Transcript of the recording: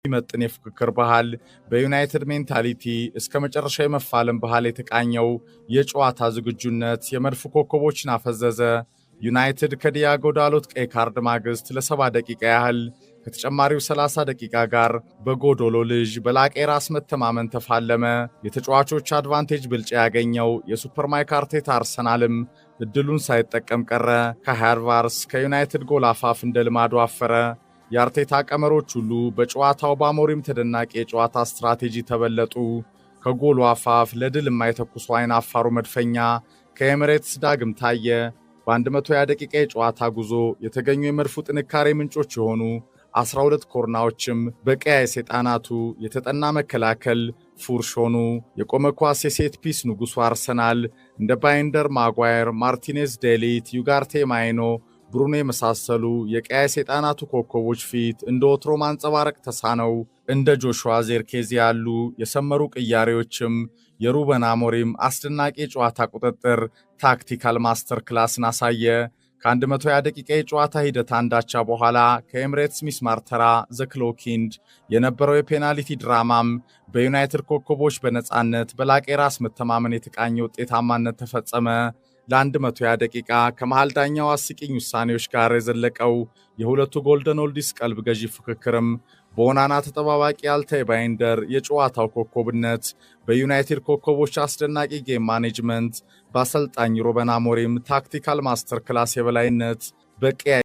በሚመጥን የፉክክር ባህል፣ በዩናይትድ mentality እስከ መጨረሻ የመፋለም ባህል የተቃኘው የጨዋታ ዝግጁነት የመድፉ ኮከቦችን አፈዘዘ። ዩናይትድ ከዲያጎ ዳሎት ቀይ ካርድ ማግስት ለ70 ደቂቃ ያህል ከተጨማሪው 30 ደቂቃ ጋር በጎዶሎ ልጅ በላቀ የራስ መተማመን ተፋለመ። የተጫዋቾች advantage ብልጫ ያገኘው የ super ማይክ አርቴታ አርሰናልም እድሉን ሳይጠቀም ቀረ። ካይ ሃቨርትዝ ከዩናይትድ ጎል አፋፍ እንደ ልማዱ አፈረ። የአርቴታ ቀመሮች ሁሉ በጨዋታው በአሞሪም ተደናቂ የጨዋታ ስትራቴጂ ተበለጡ። ከጎሉ አፋፍ ለድል የማይተኩሱ አይን አፋሩ መድፈኛ ከኤምሬትስ ዳግም ታየ። በ120 ደቂቃ የጨዋታ ጉዞ የተገኙ የመድፉ ጥንካሬ ምንጮች የሆኑ 12 ኮርናዎችም በቀያይ ሰይጣናቱ የተጠና መከላከል ፉርሽ ሆኑ። የቆመ ኳስ የ set piece ንጉሡ አርሰናል እንደ ባይንደር፣ ማጓየር፣ ማርቲኔዝ፣ ዴሊት፣ ዩጋርቴ፣ ማይኖ፣ ብሩኖ የመሳሰሉ የቀያይ ሰይጣናቱ ኮከቦች ፊት እንደ ወትሮ ማንጸባረቅ ተሳነው። እንደ ጆሹዋ ዜርኬዚ ያሉ የሰመሩ ቅያሬዎችም የሩበን አሞሪም አስደናቂ የጨዋታ ቁጥጥር tactical master class ን አሳየ። ከ120 ደቂቃ የጨዋታ ሂደት አንዳቻ በኋላ ከኤምሬትስ ሚስማር ተራ the Clock End የነበረው የፔናልቲ ድራማም በዩናይትድ ኮከቦች በነፃነት በላቀ የራስ መተማመን የተቃኘ ውጤታማነት ተፈጸመ። ለ120 ደቂቃ ከመሃል ዳኛው አስቂኝ ውሳኔዎች ጋር የዘለቀው የሁለቱ golden oldies ቀልብ ገዢ ፉክክርም በኦናና ተጠባባቂ አልታይ ባይንደር የጨዋታው ኮከብነት፣ በዩናይትድ ኮከቦች አስደናቂ game management፣ በአሰልጣኝ ሩበን አሞሪም tactical master class የበላይነት በቀያይ